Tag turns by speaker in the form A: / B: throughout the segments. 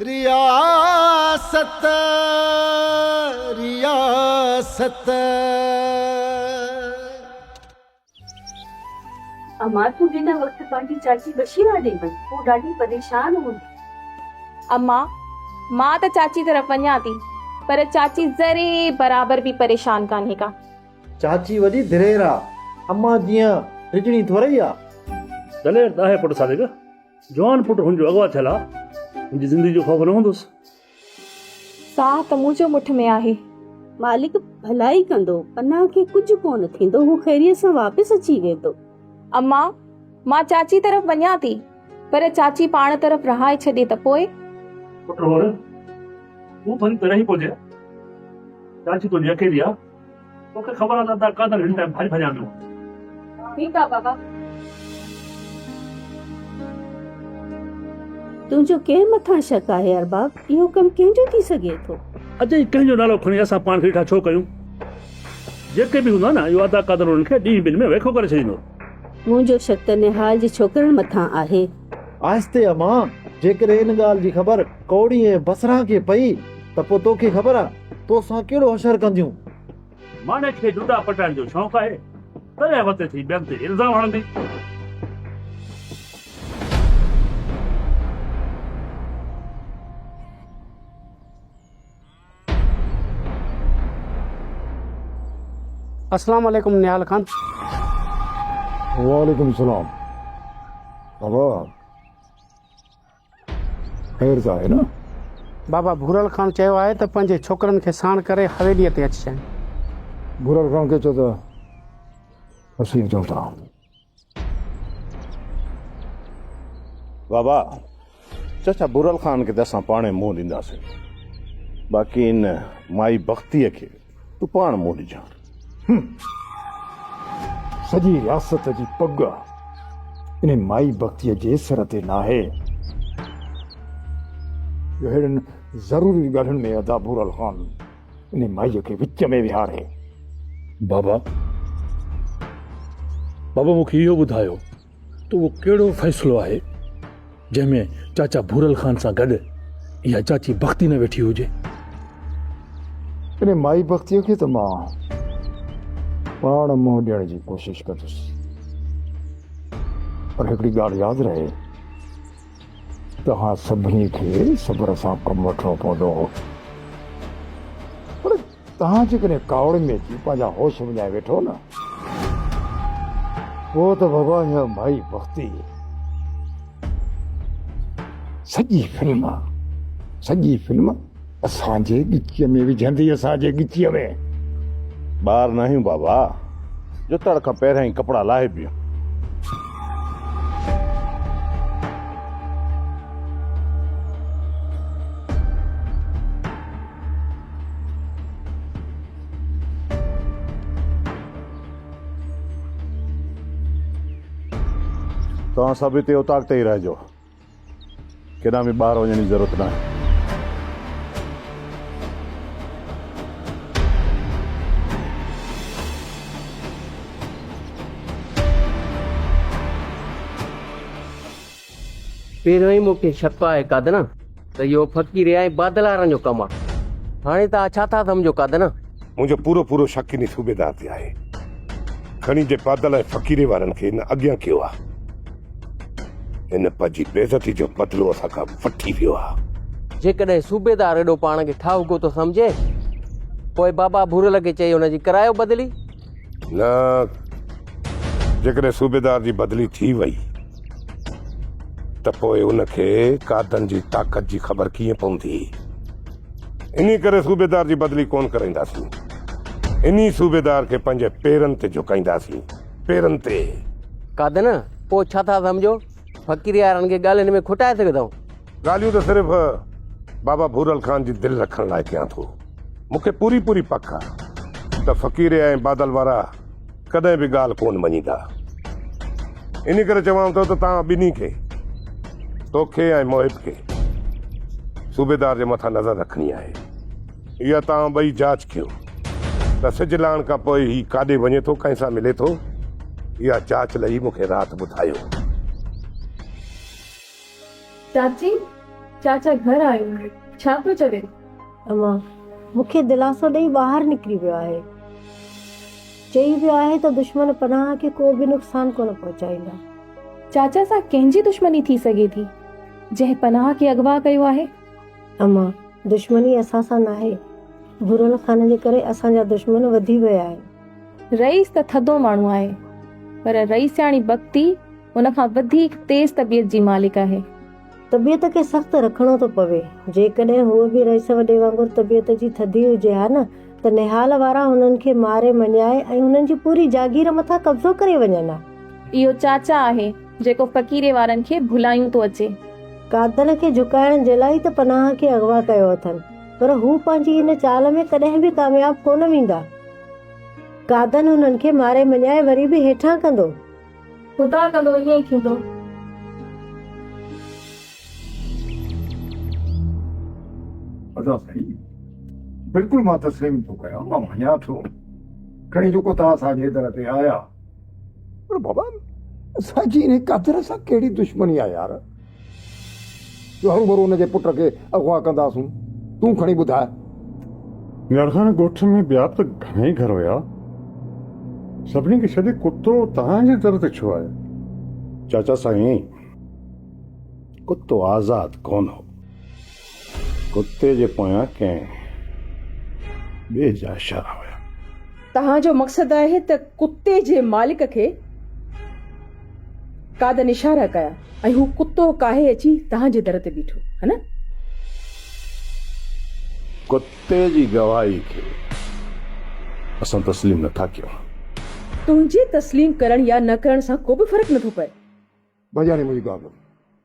A: رياست رياست.
B: امان تون هن وقت پنهنجي چاچي بشيرا ڏي وڃ، هوء ڏاڍي پريشان هوندي.
C: امان، مان ته چاچي طرف وڃان ٿي، پر چاچي ذري برابر به پريشان ڪانهي ڪا.
D: چاچي وڏي درير آ، امان جيئن ڊڄڻي ٿورئي آ.
E: دلير ته آهي پٽ صادق، جوان پٽ هن جو اغوا ٿيل آ، هن جي زندگي جو خوف نه هوندس.
C: ساهه ته منهنجو مٺ ۾ آهي.
B: مالڪ ڀلائي ڪندو، پناهه کي ڪجهه ڪونه ٿيندو، هو خيريت سان واپس اچي ويندو.
C: امان، مان چاچي طرف وڃان ٿي، پر چاچي پاڻ طرف رهائي ڇڏي ته پوء؟
E: پٽ هور، تون ڀلي ته رهي پوجين، چاچي تنهنجي اڪيلي آ. توکي خبر آ ته ادا قادر هن ٽائيم ڀڄ ڀڄان پيو.
C: ٺيڪ آ بابا.
B: تنهنجو ڪنهن مٿان شڪ آهي ارباب؟ اهو ڪم ڪنهن جو ٿي سگهي ٿو؟
E: اجائي ڪنهن جو نالو کڻي اسان پاڻ کي ڏٺا ڇو ڪيون؟ جيڪي به هوندا نه اهو ادا قادر انهن کي ڏينهن ٻن ۾ ويکو ڪري ڇڏيندو.
B: منهنجو شڪ ته نهال جي ڇوڪرن مٿان آهي.
D: آهستي امان، جيڪڏهن ان ڳالهه جي خبر ڪوڙي ۽ بصران کي پئي ته پوء توکي خبر آ توسان ڪهڙو حشر ڪنديون.
E: ماڻهي کي جدا پٽائڻ جو شوق آهي، تڏهن وتي ٿي ٻين تي الزام هڻندي.
F: السلام عليڪم نهال خان.
G: وعليڪم السلام بابا. خير ته آهي نه؟
F: بابا ڀورل خان چيو آهي ته پنهنجي ڇوڪرن کي ساڻ ڪري حويليء تي اچجانء.
G: ڀورل خان کي چئو ته اسين اچون ٿا.
H: بابا، چاچا ڀورل خان کي ته اسان پاڻهي منهن ڏينداسين. باقي ان مائي بختيء کي تون پاڻ منهن ڏجان.
G: هم! سڄي رياست جي پڳ انهي مائي بختيء جي سر تي ناهي جو اهڙين ضروري ڳالهين ۾ ادا ڀورل خان انهي مائيء کي وچ ۾ ويهاري.
E: بابا! بابا مون کي اهو ٻڌايو ته اهو ڪهڙو فيصلو آهي جنهن ۾ چاچا ڀورل خان سان گڏ اها چاچي بختي نه ويٺي هجي.
G: ان مائي بختيء کي ته مان پاڻ منهن ڏيڻ جي ڪوشش ڪندس پر هڪڙي ڳالهه ياد رهي توهان سڀني کي صبر سان ڪم وٺڻو پوندو. پر توهان جيڪڏهن ڪاوڙ ۾ اچي پنهنجا هوش وڃائي ويٺو نه پوء ته بابا اها مائي بختي سڄي فلم سڄي فلم اسان جي ڳچيء ۾ وجهندي اسان جي ڳچيء ۾.
H: ٻار ناهيون بابا جو تڙ کان پهريان ئي ڪپڙا لاهي پيون. توهان سڀ هتي اوطاق تي ئي رهجو. ڪيڏانهن به ٻاهر وڃڻ جي ضرورت ناهي.
I: پهريون ئي مون کي شڪ آهي قادنا ته اهو فقيري ۽ بادلارن جو ڪم آهي. هاڻي توهان ڇا ٿا سمجهو قادنا؟
J: منهنجو پورو پورو شڪ انهي صوبيدار تي آهي. کڻي جي بادل ۽ فقيري وارن کي هن اڳيان ڪيو آهي. هن پنهنجي بيعزتي جو بدلو اسان کان وٺي ويو آهي.
I: جيڪڏهن صوبيدار ايڏو پاڻ کي ٺاهوڪو ٿو سمجهي، پوء بابا ڀورل کي چئي هن جي ڪرايو بدلي.
J: نه، جيڪڏهن صوبيدار جي بدلي ٿي وئي ته پوء ان کي قادن جي طاقت جي خبر ڪيئن پوندي؟ انهي ڪري صوبيدار جي بدلي ڪونه ڪرائينداسين. انهي صوبيدار کي پنهنجي پيرن تي جهڪائينداسين، پيرن تي.
I: قادن، پوء ڇا ٿا سمجهو؟ فقيري وارن کي ڳالهين ۾ کٽائي سگهندؤ؟
J: ڳالهيون ته صرف بابا ڀورل خان جي دل رکڻ لاء ڪيان ٿو. مون کي پوري پوري پڪ آ ته فقيري ۽ بادل وارا ڪڏهن به ڳالهه ڪونه مڃيندا. انهي ڪري چوان ٿو ته توهان ٻنهي کي، توکي ۽ محب کي، صوبيدار جي مٿان نظر رکڻي آهي. اها توهان ٻئي جاچ ڪيو ته سج لهڻ کان پوء هي ڪاڏي وڃي ٿو، ڪنهن سان ملي ٿو. اها جاچ لهي مون کي رات ٻڌايو.
C: چاچي، چاچا گهر آيو آهي. ڇا پيو چوين؟
K: امان، مون کي دلاسو ڏئي ٻاهر نڪري ويو آهي. چئي ويو آهي ته دشمن پناهه کي ڪو به نقصان ڪونه پهچائيندا.
C: چاچا سان ڪنهن جي دشمني ٿي سگهي ٿي، جنهن پناهه کي اغوا ڪيو آهي؟
K: امان، دشمني اسان سان ناهي. ڀورل خان جي ڪري اسان جا دشمن وڌي ويا آهن.
C: رئيس ته ٿڌو ماڻهو آهي، پر رئيسياڻي بختي ان کان وڌيڪ تيز طبيعت جي مالڪ آهي.
K: طبيعت کي سخت رکڻو ٿو پوي. جيڪڏهن هوء به رئيس وڏي وانگر طبيعت جي ٿڌي هجي ها نه ته نهال وارا هنن کي ماري مڃائي ۽ هنن جي پوري جاگير مٿان قبضو ڪري وڃن ها.
C: اهو چاچا آهي جيڪو فقيري وارن کي ڀلايون ٿو اچي.
K: قاتل کي جهڪائڻ جي لاء ئي ته پناهه کي اغوا ڪيو اٿن پر هو پنهنجي ان چال ۾ ڪڏهن به ڪامياب ڪونه ويندا. قادن هنن کي ماري مڃائي وري به هيٺان ڪندو.
C: خدا ڪندو ائين ئي ٿيندو.
G: ادا سائين بلڪل مان تسليم ٿو ڪيان مان مڃان ٿو کڻي جيڪو توهان اسان جي در تي آيا پر بابا اسان جي انهي قادر سان ڪهڙي دشمني آهي يار جو هروڀرو ان جي پٽ کي اغوا ڪنداسون تون کڻي ٻڌاء.
L: يارخان ڳوٺ ۾ ٻيا به ته گهڻائي گهر هيا، سڀني کي ڇڏي ڪتو توهان جي در تي ڇو آيو؟
H: چاچا سائين، ڪتو آزاد ڪونه هو. ڪتي جي پويان ڪنهن ٻئي جا اشارا هيا.
M: توهان جو مقصد آهي ته ڪتي جي مالڪ کي قادن اشارا ڪيا ۽ هو ڪتو ڪاهي اچي توهان جي در تي بيٺو، ها نه؟
H: ڪتي جي گواهي کي اسان تسليم نه ٿا ڪيون.
M: تنهنجي تسليم ڪرڻ يا نه ڪرڻ سان ڪو به فرق نه ٿو پئي.
G: ڀڄاڻي منهنجي ڳالهه ٻڌ.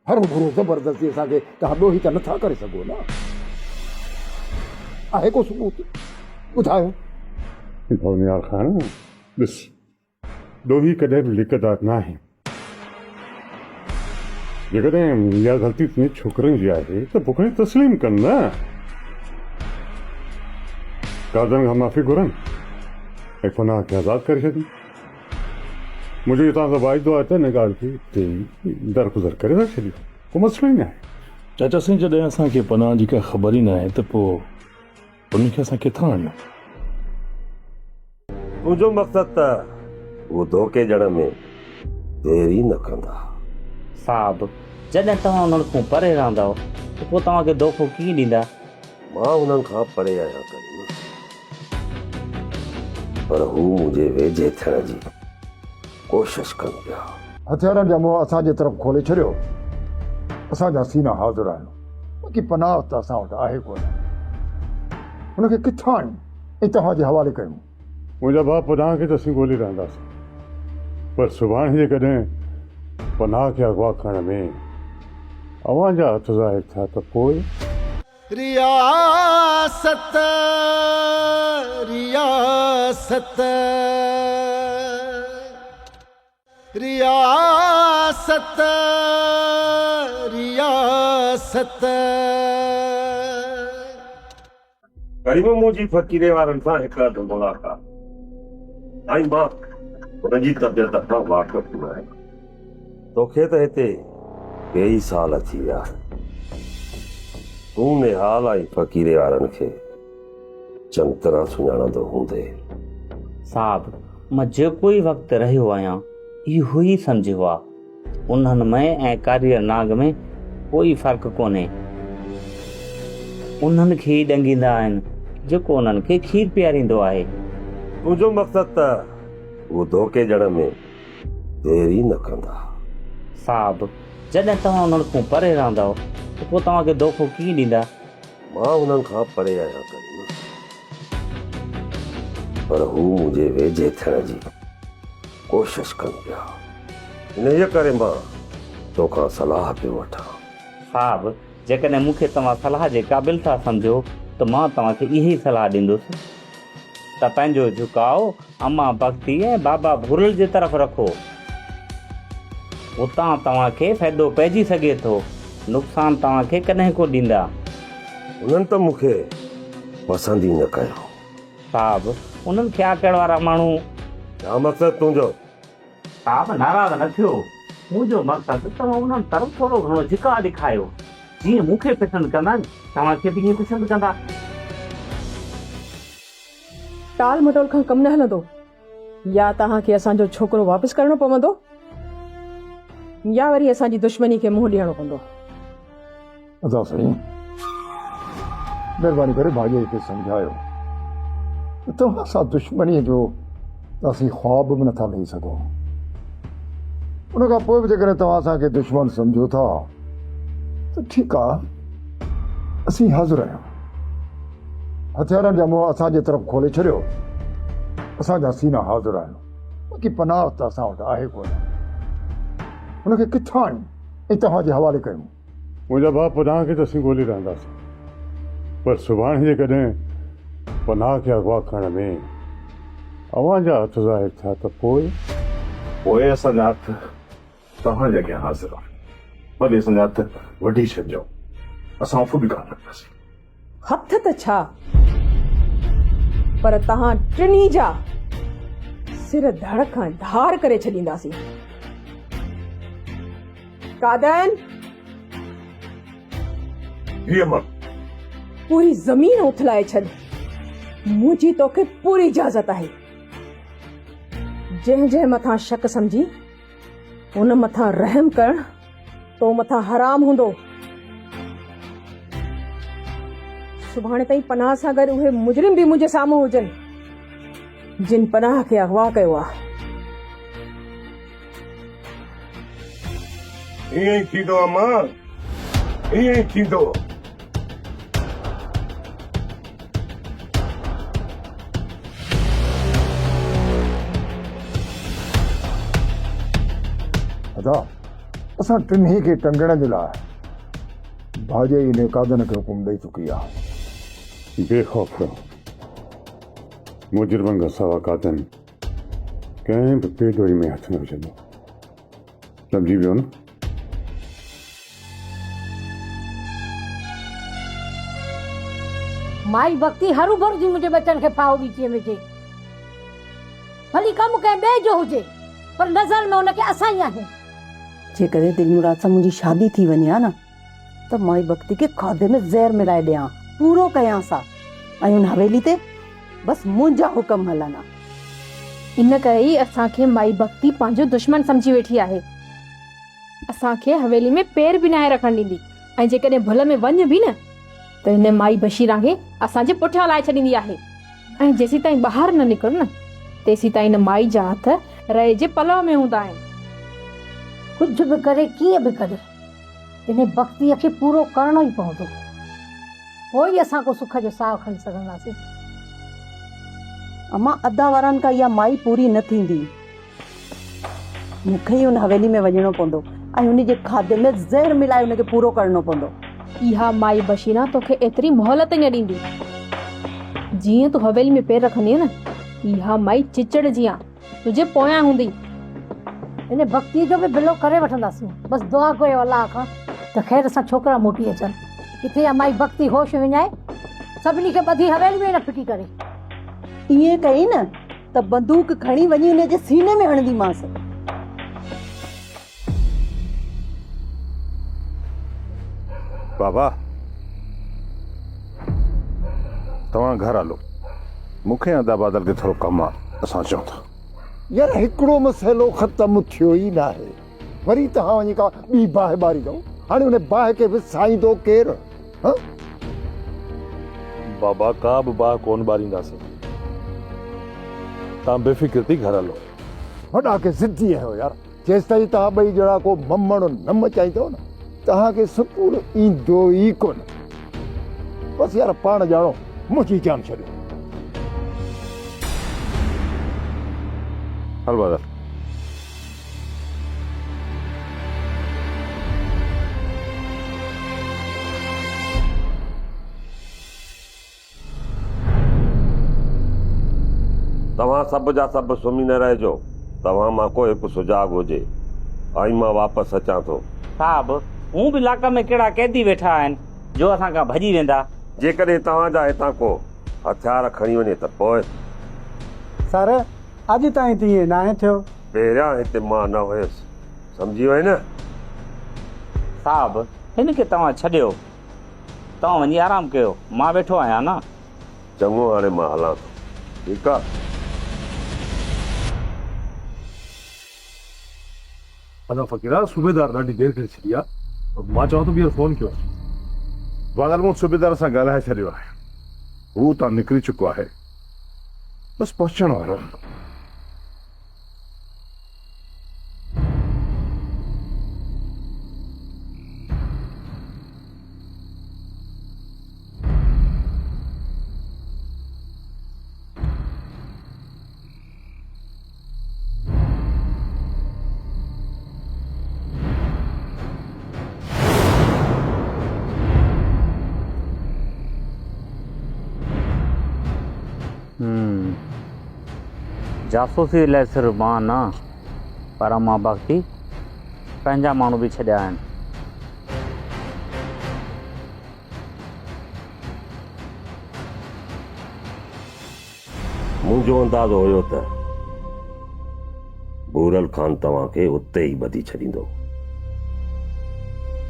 G: هروڀرو زبردستي اسان کي توهان ڏوهي ته نٿا ڪري سگهو نه؟ آهي ڪو ثبوت؟ ٻڌايو.
L: ڀونيار خان، ڏس، ڏوهي ڪڏهن به لڪدار ناهن. جيڪڏهن اها غلطي تنهنجي ڇوڪرن جي آهي ته پوء کڻي تسليم ڪن نه. قاضين کان معافي گهرن ۽ پناهه کي آزاد ڪري ڇڏين. منهنجو اهو توهان سان واعدو آهي ته ان ڳالهه کي اتي ئي درگذر ڪري ٿا ڇڏيون، ڪو مسئلو ئي ناهي.
E: چاچا سائين جڏهن اسان کي پناهه جي ڪا خبر ئي ناهي ته پوء ان کي اسان ڪٿان آڻيون؟
J: تنهنجو مقصد ته هو ڌوڪي ڏيڻ ۾ دير ئي نه ڪندا.
N: صاحب، جڏهن توهان انهن کان پري رهندؤ ته پوء توهان کي دوکو ڪيئن ڏيندا؟
J: مان انهن کان پري آهيان ڪريم، پر هو منهنجي ويجهي ٿيڻ جي ڪوشش ڪن پيا.
G: هٿيارن جا منهن اسان جي طرف کولي ڇڏيو، اسان جا سينا حاضر آهن، باقي پناهه ته اسان وٽ آهي ڪونه. هن کي ڪٿان آڻيون ۽ توهان جي حوالي ڪيون؟
L: منهنجا ڀاء پناهه کي ته اسين ڳولي رهنداسين، پر سڀاڻي جيڪڏهن پناهه کي اغوا ڪرڻ ۾ اوهان جا هٿ ظاهر ٿيا ته پوء؟
A: رياست رياست رياست رياست.
J: ڪريم منهنجي فقيري وارن سان هڪ اڌ ملاقات ۽ مان هن جي طبيعت کان واقف نه آهيان. توکي ته هتي ڪيئي سال ٿي ويا آهن. تون نهال ۽ فقيري وارن کي چڱطرح سڃاڻندو هوندين.
N: صاحب، مان جيڪو ئي وقت رهيو آهيان، اهو ئي سمجهيو آ. انهن ۾ ۽ ڪاريء نانگ ۾ ڪوئي فرق ڪونهي. انهن کي ئي ڏنگيندا آهن، جيڪو انهن کي کير پياريندو آهي.
J: تنهنجو مقصد ته هو ڌوڪي ڏيڻ ۾ دير ئي نه ڪندا.
N: صاحب، جڏهن توهان انهن کان پري رهندؤ ته پوء توهان کي دوکو ڪيئن ڏيندا؟
J: مان انهن کان پري آهيان ڪريم، پر هو منهنجي ويجهي ٿيڻ جي ڪوشش ڪن پيا. انهيء ڪري مان توکان صلاح پيو وٺان.
N: صاحب، جيڪڏهن مون کي توهان صلاح جي قابل ٿا سمجهو ته مان توهان کي اها ئي صلاح ڏيندس ته پنهنجو جهڪاء امان بختي ۽ بابا ڀورل جي طرف رکو. اتان توهان کي فائدو پئجي سگهي ٿو، نقصان توهان کي ڪڏهن ڪو ڏيندا.
J: انهن ته مون کي پسند ئي نه ڪيو.
N: صاحب، انهن کي آڪڙ وارا ماڻهو.
J: ڇا مقصد تنهنجو؟
N: صاحب، ناراض نه ٿيو. منهنجو مقصد توهان انهن طرف ٿورو گهڻو جهڪاء ڏيکايو. جيئن مون کي پسند ڪندا آهن، توهان کي به ائين پسند ڪندا.
M: ٽال مٽول کان ڪم نه هلندو. يا توهان کي اسان جو ڇوڪرو واپس ڪرڻو پوندو يا وري اسان جي دشمني کي منهن ڏيڻو پوندو.
G: ادا سائين مهرباني ڪري ڀاڄائي کي سمجهايو ته توهان سان دشمني جو ته اسين خواب به نٿا لهي سگهون. ان کان پوء به جيڪڏهن توهان اسان کي دشمن سمجهو ٿا ته ٺيڪ آ اسين حاضر آهيون. هٿيارن جا منهن اسان جي طرف کولي ڇڏيو، اسان جا سينا حاضر آهن، باقي پناهه ته اسان وٽ آهي ڪونه. هن کي ڪٿان آڻيون ۽ توهان جي حوالي ڪيون؟
L: منهنجا ڀاء پناهه کي ته اسين ڳولي رهنداسين، پر سڀاڻي جيڪڏهن پناهه کي اغوا ڪرڻ ۾ اوهان جا هٿ ظاهر ٿيا ته پوء؟
H: پوء اسان جا هٿ توهان جي اڳيان حاضر آهن. ڀلي اسان جا هٿ وڍي ڇڏجو، اسان اف به ڪانه رکنداسين.
M: هٿ ته ڇا، پر توهان ٽنهي جا سر ڌڙ کان ڌار ڪري ڇڏينداسين. قادن!
J: هيء مر.
M: پوري زمين اٿلائي ڇڏ. منهنجي توکي پوري اجازت آهي. جنهن جنهن مٿان شڪ سمجهين، ان مٿان رحم ڪرڻ تو مٿان حرام هوندو. سڀاڻي تائين پناهه سان گڏ اهي مجرم به منهنجي سامهون هجن، جن پناهه کي اغوا ڪيو آهي.
J: ائين ئي ٿيندو امان، ائين ئي ٿيندو.
G: ادا، اسان ٽنهي کي ٽنگڻ جي لاء ڀاڄائي نيڪادن کي حڪم ڏئي چڪي آهي.
L: بي خوف رهو، مجرمن کان سوا قادن ڪنهن به بي ڏوهي ۾ هٿ نه وجهندو. سمجهي ويو نه؟
O: مائي بختي هروڀرو ٿي منهنجي ٻچن کي ڦاهو ڳچيء ۾ وجهي. ڀلي ڪم ڪنهن ٻئي جو هجي، پر نظر ۾ هن کي اسان ئي آهيون.
P: جيڪڏهن دلمراد سان منهنجي شادي ٿي وڃي ها نه ته مائي بختي کي کاڌي ۾ زهر ملائي ڏيان ها، پورو ڪيانس ها ۽ ان حويلي تي بس منهنجا حڪم هلن ها.
C: ان ڪري ئي اسان کي مائي بختي پنهنجو دشمن سمجهي ويٺي آهي. اسان کي حويلي ۾ پير به ناهي رکڻ ڏيندي ۽ جيڪڏهن ڀل ۾ وڃ به نه ته هن مائي بشيران کي اسان جي پٺيان لائي ڇڏيندي آهي ۽ جيسيتائين ٻاهر نه نڪرون نه تيسيتائين هن مائي جا هٿ رئي جي پلئه ۾ هوندا آهن.
O: ڪجهه به ڪري ڪيئن به ڪري انهي بختيء کي پورو ڪرڻو ئي پوندو. پوء ئي اسان ڪو سک جو ساهه کڻي سگهنداسين.
P: امان ادا وارن کان اها مائي پوري نه ٿيندي. مون کي ئي ان حويلي ۾ وڃڻو پوندو ۽ ان جي کاڌي ۾ زهر ملائي ان کي پورو ڪرڻو پوندو.
C: اها مائي بشيران توکي ايتري مهلت ئي نه ڏيندي. جيئن تون حويلي ۾ پير رکندينء نه، اها مائي چچڙ جيان تنهنجي پويان هوندي.
O: ان بختيء جو به بلو ڪري وٺنداسين. بس دعا ڪيو الله کان ته خير سان ڇوڪرا موٽي اچن. ڪٿي اها مائي بختي هوش وڃائي سڀني کي ٻڌي حويلي ۾ ئي نه ڦٽي ڪري.
P: ائين ڪئين نه ته بندوق کڻي وڃي ان جي سيني ۾ هڻنديمانس.
H: بابا توهان گهر هلو مون کي ۽ ادا بادل کي ٿورو ڪم آ اسان اچون ٿا.
G: يار هڪڙو مسئلو ختم ٿيو ئي ناهي وري توهان وڃي ڪا ٻي باهه ٻاريندؤ هاڻي ان باهه کي وسائيندو ڪير ها؟
E: بابا ڪا به باهه ڪونه ٻارينداسين توهان بي فڪر ٿي گهر هلو.
G: وڏا ڪي ضدي آهيو يار جيستائين توهان ٻئي ڄڻا ڪو ممڻ نه مچائيندؤ نه توهان کي سڪون ايندو ئي ڪونه. بس يار پاڻ ڄاڻو منهنجي جان ڇڏيو.
H: هل بادل.
J: توهان سڀ جا سڀ سمهي نه رهجو، توهان مان ڪو هڪ سجاڳ هجي ۽ مان واپس اچان ٿو.
N: صاحب، هون به لاڪ ۾ ڪهڙا قيدي ويٺا آهن، جو اسان کان ڀڄي ويندا.
J: جيڪڏهن توهان جا هتان ڪو هٿيار کڻي وڃي ته پوء؟
F: سر، اڄ تائين ته ائين ناهي ٿيو.
J: پهريان هتي مان نه هيس، سمجهي وئين نه؟
N: صاحب، هن کي توهان ڇڏيو. توهان وڃي آرام ڪيو، مان ويٺو آهيان نه.
J: چڱو هاڻي مان هلان ٿو. ٺيڪ آ.
E: ادا فقيرا صوبيدار ڏاڍي دير ڪري ڇڏي آ. مان چوان ٿو ٻيهر فون ڪيو.
H: بادل مون صوبيدار سان ڳالهائي ڇڏيو آهي. هو اتان نڪري چڪو آهي. بس پهچڻ وارو هوندو.
N: جاسوسيء لاء صرف مان نه پر امان بختي پنهنجا ماڻهو به ڇڏيا آهن.
J: منهنجو اندازو هيو ته ڀورل خان توهان کي اتي ئي ٻڌي ڇڏيندو.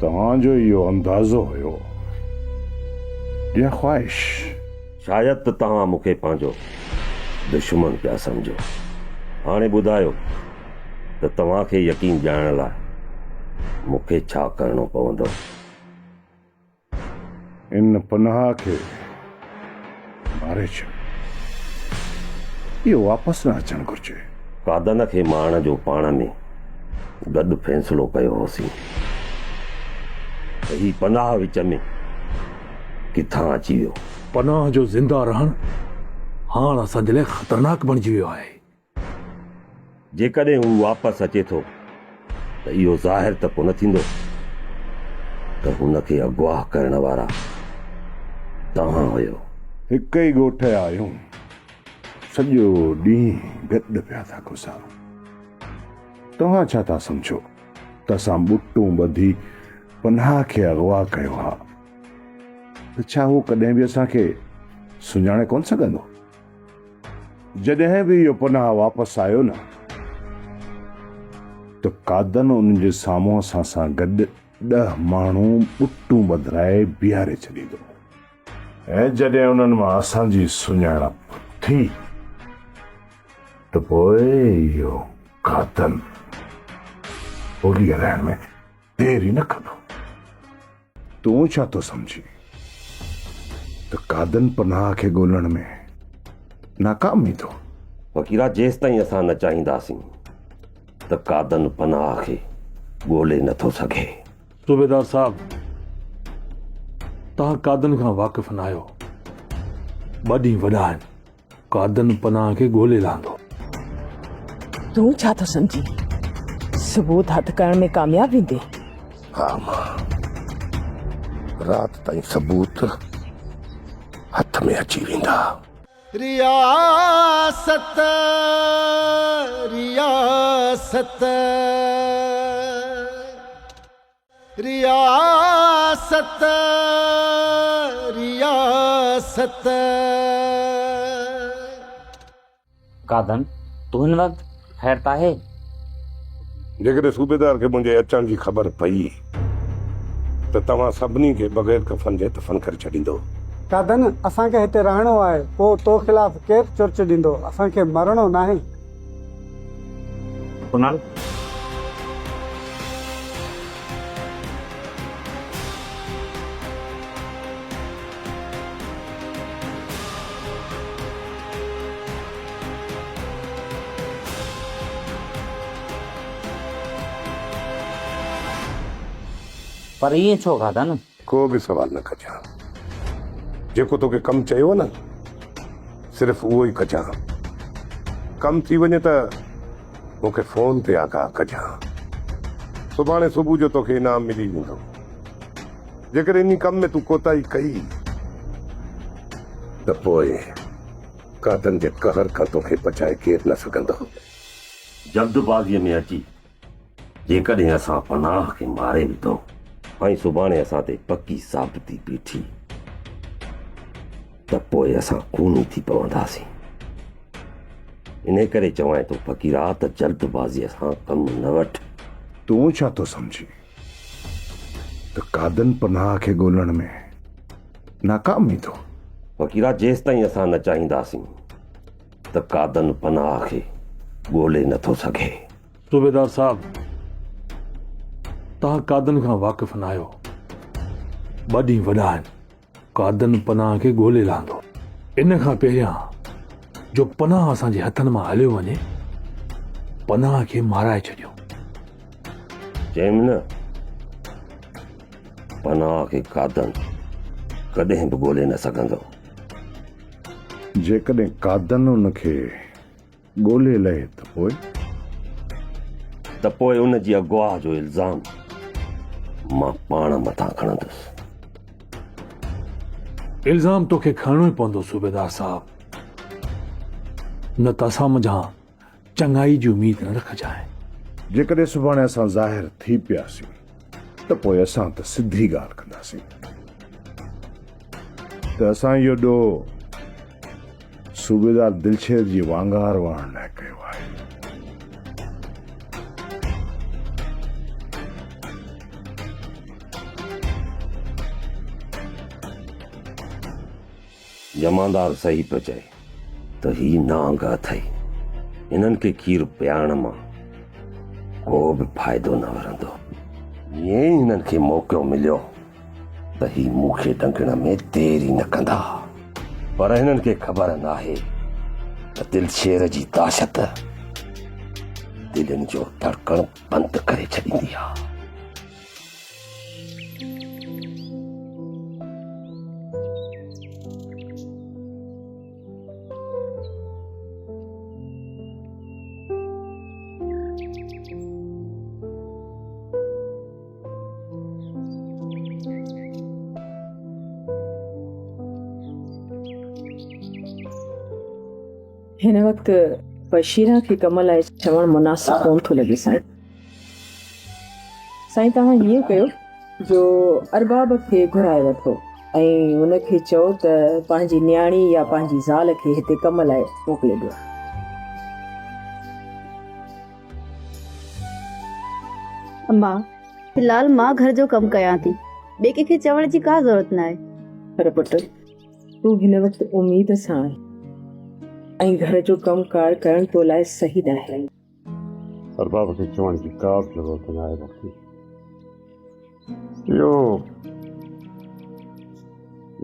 H: توهان جو اهو اندازو هيو يا خواهش؟
J: شايد ته توهان مون کي پنهنجو دشمن پيا سمجهو. هاڻي ٻڌايو ته توهان کي يقين ڏيارڻ لاء مون کي ڇا ڪرڻو پوندو؟
H: ان پناهه کي ماري ڇڏ. اهو واپس نه اچڻ گهرجي.
J: قادن کي مارڻ جو پاڻ ۾ گڏ فيصلو ڪيو هوسين ته هي پناهه وچ ۾ ڪٿان اچي ويو.
E: پناهه جو زنده رهڻ هاڻ اسان جي لاء خطرناڪ بڻجي ويو آهي.
J: جيڪڏهن هو واپس اچي ٿو ته اهو ظاهر ته ڪونه ٿيندو ته هن کي اغوا ڪرڻ وارا توهان هيو.
H: هڪ ئي ڳوٺ جا آهيون، سڄو ڏينهن گڏ پيا ٿا گذارون. توهان ڇا ٿا سمجهو ته اسان ٻٽون ٻڌي پناهه کي اغوا ڪيو ها ته ڇا هو ڪڏهن به اسان کي سڃاڻي ڪونه سگهندو؟ جڏهن به اهو پناهه واپس آيو نه ته قادن ان جي سامهون اسان سان گڏ ڏهه ماڻهو ٻٽون ٻڌرائي بيهاري ڇڏيندو هو ۽ جڏهن انهن مان اسان جي سڃاڻپ ٿي ته پوء اهو قادن ٻولي هلائڻ ۾ دير ئي نه ڪندو. تون ڇا ٿو سمجهين ته قادن پناهه کي ڳولڻ ۾ ناڪام ويندو؟
J: فقيرا جيستائين اسان نه چاهينداسين ته قادن پناهه کي ڳولي نه ٿو سگهي.
E: صوبيدار صاحب توهان قادن کان واقف ناهيو. ٻه ڏينهن وڏا آهن. قادن پناهه کي ڳولي لهندو.
M: تون ڇا ٿو سمجهين؟ ثبوت هٿ ڪرڻ ۾ ڪامياب ويندين؟
J: ها مان رات تائين ثبوت هٿ ۾ اچي ويندا.
A: رياست رياست. رياست رياست.
N: قادن، تون هن وقت خير ته آهي؟
J: جيڪڏهن صوبيدار کي منهنجي اچڻ جي خبر پئي ته توهان سڀني کي بغير ڪفن جي دفن ڪري ڇڏيندو.
F: قادن، اسان کي هتي رهڻو آهي، پوء تو خلاف ڪير چرچ ڏيندو؟ اسان کي مرڻو ناهي.
N: ڪنال. پر ائين ڇو کاڌن؟
J: ڪو به سوال نه ڪجان. جيڪو توکي ڪم چيو نه، صرف اهو ئي ڪجان. ڪم ٿي وڃي ته مون کي فون تي آگاهه ڪجان. سڀاڻي صبح جو توکي انعام ملي ويندو. جيڪڏهن انهي ڪم ۾ تون ڪوتاهي ڪئي ته پوء قاتن جي قهر کان توکي بچائي ڪير نه سگهندو. جلدبازيء ۾ اچي جيڪڏهن اسان پناهه کي ماري وڌو ۽ سڀاڻي اسان تي پڪي ثابتي بيٺي ته پوء اسان خوني ٿي پونداسين. انهيء ڪري چوانء ٿو فقيرا ته جلدبازيء سان ڪم نه وٺ.
H: تون ڇا ٿو سمجهين؟ ته قادن پناهه کي ڳولڻ ۾ ناڪام ويندو.
Q: فقيرا جيستائين اسان نه چاهينداسين ته قادن پناهه کي ڳولي نه ٿو سگهي.
E: صوبيدار صاحب توهان قادن کان واقف ناهيو. ٻه ڏينهن وڏا آهن. قادن پناهه کي ڳولي لهندو. ان کان پهريان جو پناهه اسان جي هٿن مان هليو وڃي، پناهه کي مارائي ڇڏيون.
Q: چيم نه، پناهه کي قادن ڪڏهن به ڳولي نه سگهندو.
H: جيڪڏهن قادن ان کي ڳولي لهي ته پوء؟
Q: ته پوء ان جي اغوا جو الزام مان پاڻ مٿان کڻندس.
E: الزام توکي کڻڻو ئي پوندو صوبيدار صاحب، نه ته اسان منجهان چڱائي جي اميد نه رکجانء.
H: جيڪڏهن سڀاڻي اسان ظاهر ٿي پياسين ته پوء اسان ته سڌي ڳالهه ڪنداسين ته اسان اهو ڏوهه صوبيدار دلشير جي وانگار وهڻ لاء ڪيو آهي.
Q: جمعدار صحيح پيو چئي ته هي نانگ اٿئي، هنن کي کير پيارڻ مان ڪو به فائدو نه ورندو. جيئن ئي هنن کي موقعو مليو ته هي مون کي ڏنگڻ ۾ دير ئي نه ڪندا. پر هنن کي خبر ناهي ته دلشير جي دهشت دلين جو ڌڙڪڻ بند ڪري ڇڏيندي آهي.
M: هن وقت بشيران کي ڪم لاء چوڻ مناسب ڪونه ٿو لڳي سائين. سائين توهان هيئن ڪيو جو ارباب کي گهرائي وٺو ۽ ان کي چئو ته پنهنجي نياڻي يا پنهنجي زال کي هتي ڪم لاء موڪلي ڏيو.
B: اما، في الحال مان گهر جو ڪم ڪيان ٿي، ٻئي ڪنهن کي چوڻ جي ڪا ضرورت ناهي.
M: پر پٽ، تون هن وقت اميد سان آهين ۽ گهر جو ڪم ڪار ڪرڻ تو لاء صحيح ناهي.
L: ارباب کي چوڻ جي ڪا به ضرورت ناهي بختي. اهو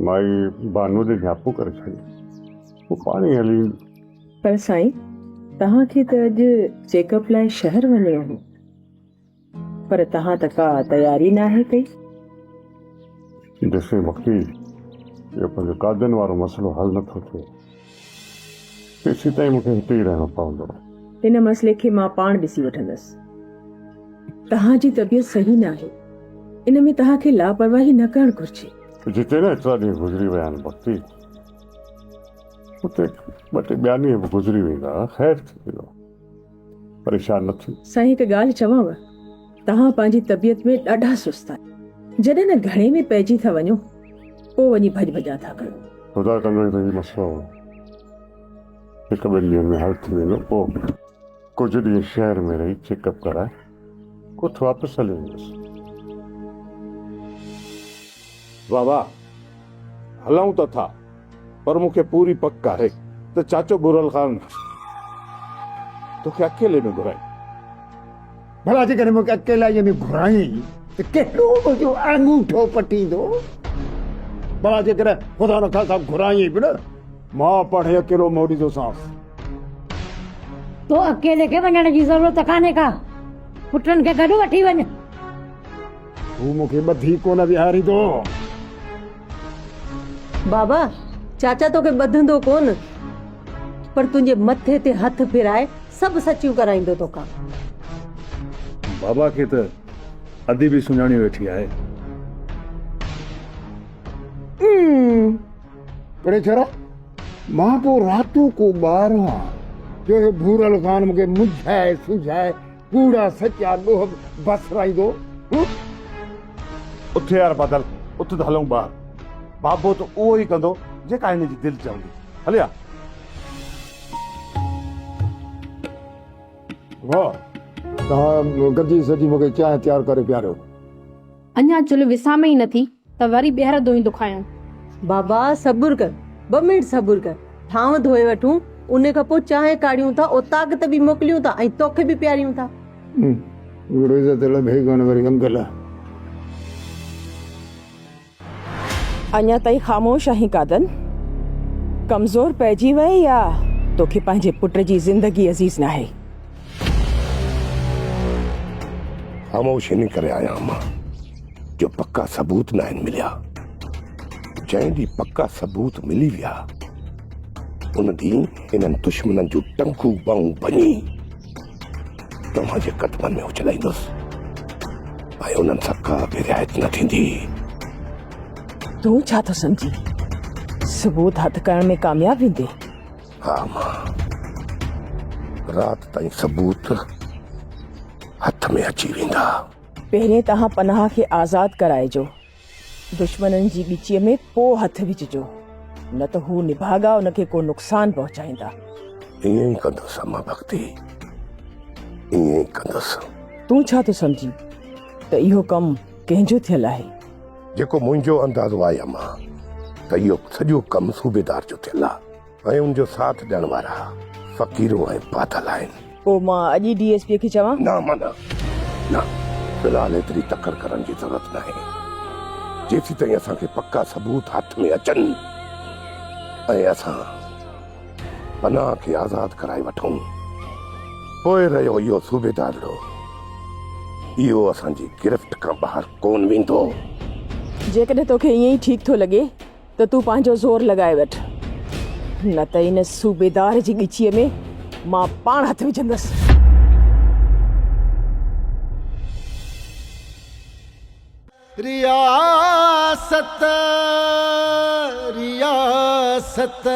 L: مائي بانو ڏي نياپو ڪري ڇڏي، هو پاڻ ئي هلي ايندي.
M: پر سائين، توهان کي ته اڄ چيڪ اپ لاء شهر وڃڻو هو. پر توهان ته ڪا تياري ناهي ڪئي.
L: جيسين بختي اهو پنهنجو قادن وارو مسئلو حل نه ٿو ٿئي، تيسيتائين مون کي هتي ئي رهڻو پوندو.
M: ان مسئلي کي مان پاڻ ڏسي وٺندس. توهان جي طبيعت صحيح ناهي، ان ۾ توهان کي لاپرواهي نه ڪرڻ گهرجي.
L: جتي نه ايترا ڏينهن گذري ويا آهن بختي، اتي ٻه ٽي ٻيا ڏينهن به گذري ويندا، خير ٿي ويندو. پريشان نه ٿي.
M: سائين هڪ ڳالهه چوانو، توهان پنهنجي طبيعت ۾ ڏاڍا سست آهيو. جڏهن نه گهڻي ۾ پئجي ٿا وڃو، پوء وڃي ڀڄ ڀڄان ٿا ڪيو.
L: خدا ڪندو ته هي مسئلو هڪ ٻن ڏينهن ۾ حل ٿي ويندو. پوء ڪجهه ڏينهن شهر ۾ رهي چيڪ اپ ڪرائي ڳوٺ واپس هليو ويندس.
J: بابا، هلون ته ٿا، پر مون کي پوري پڪ آهي ته چاچو ڀورل خان توکي اڪيلي ۾ گهرائيندو.
G: ڀلا جيڪڏهن مون کي اڪيلائيء ۾ گهرائين ته ڪهڙو منهنجو آڱوٺو پٽيندو؟ ڀلا جيڪڏهن خدا نخواسته گهرائين به نه، مان پاڻهي اڪيلو منهن ڏيندوسانس.
O: تو اڪيلي کي وڃڻ جي ضرورت ڪانهي ڪا، پٽن کي گڏ وٺي وڃ.
G: هو مون کي ٻڌي ڪونه ويهاريندو.
P: بابا، چاچا توکي ٻڌندو ڪونه، پر تنهنجي مٿي تي هٿ ڦيرائي سڀ سچيون ڪرائيندو توکان.
E: بابا کي ته ادي به سڃاڻي ويٺي آهي.
G: اڙي ڇورا، مان ڪو راتو ڪو ٻار هان، جو هي ڀورل خان مون کي منجهائي سنجهائي ڪوڙا سچا ڏوهه بسرائيندو هو.
J: اٿ يار بادل، اٿ ته هلون ٻاهر. بابو ته اهو ئي ڪندو جيڪا هن جي دل چوندي. هلي آ.
G: واهه، توهان گڏجي سڏجي مون کي چانهه تيار ڪري پياريو.
C: اڃا چلهه وسامي ئي نٿي ته وري ٻيهر ڌوئي دکايون.
P: بابا صبر ڪر، ٻه منٽ صبر ڪر، ٿانو ڌوئي وٺون، ان کان پوء چانهه ڪاڙهيون ٿا، اوطاق تي به موڪليون ٿا ۽ توکي به پياريون ٿا.
G: هڪڙو عزت لڀي ڪونه وري انگل.
M: اڃا تائين خاموش آهين قادن؟ ڪمزور پئجي وئين يا توکي پنهنجي پٽ جي زندگي عزيز ناهي؟
J: خاموش ان ڪري آهيان مان جو پڪا ثبوت ناهن مليا. جنهن ڏينهن پڪا ثبوت ملي ويا ان ڏينهن انهن دشمنن جون ٽنگون ٻانهون ڀڃي توهان جي قدمن ۾ اڇلائيندس ۽ انهن سان ڪا به رعايت نه ٿيندي.
M: تون ڇا ٿو سمجهين؟ ثبوت هٿ ڪرڻ ۾ ڪامياب ويندين؟
J: ها مان رات تائين ثبوت هٿ ۾ اچي ويندا.
M: پهرين توهان پناهه کي آزاد ڪرائجو. دشمنن جي ڳچيء ۾ پوء هٿ وجهجو، نه ته هو نڀاڳا ان کي ڪو نقصان پهچائيندا.
J: ائين ئي ڪندس اما ڀڳتي، ائين ئي ڪندس.
M: تون ڇا ٿو سمجهين ته اهو ڪم ڪنهن جو ٿيل آهي؟
J: جيڪو منهنجو اندازو آهي اما، ته اهو سڄو ڪم صوبيدار جو ٿيل آهي. ۽ ان جو ساٿ ڏيڻ وارا فقيرو ۽ بادل آهن.
M: پوء مان اڄ ئي ڊي ايس پي کي چوان؟
J: نه امان نه، نه، في الحال ايتري تڪڙ ڪرڻ جي ضرورت ناهي. جيسيتائين اسان کي پڪا ثبوت هٿ ۾ اچن ۽ اسان پناهه کي آزاد ڪرائي وٺون، پوء رهيو اهو صوبيدارڙو، اهو اسان جي گرفت کان ٻاهر ڪونه ويندو.
M: جيڪڏهن توکي ائين ئي ٺيڪ ٿو لڳي ته تون پنهنجو زور لڳائي وٺ، نه ته ان صوبيدار جي ڳچيء ۾ مان پاڻ هٿ وجهندس.
A: رياست رياست.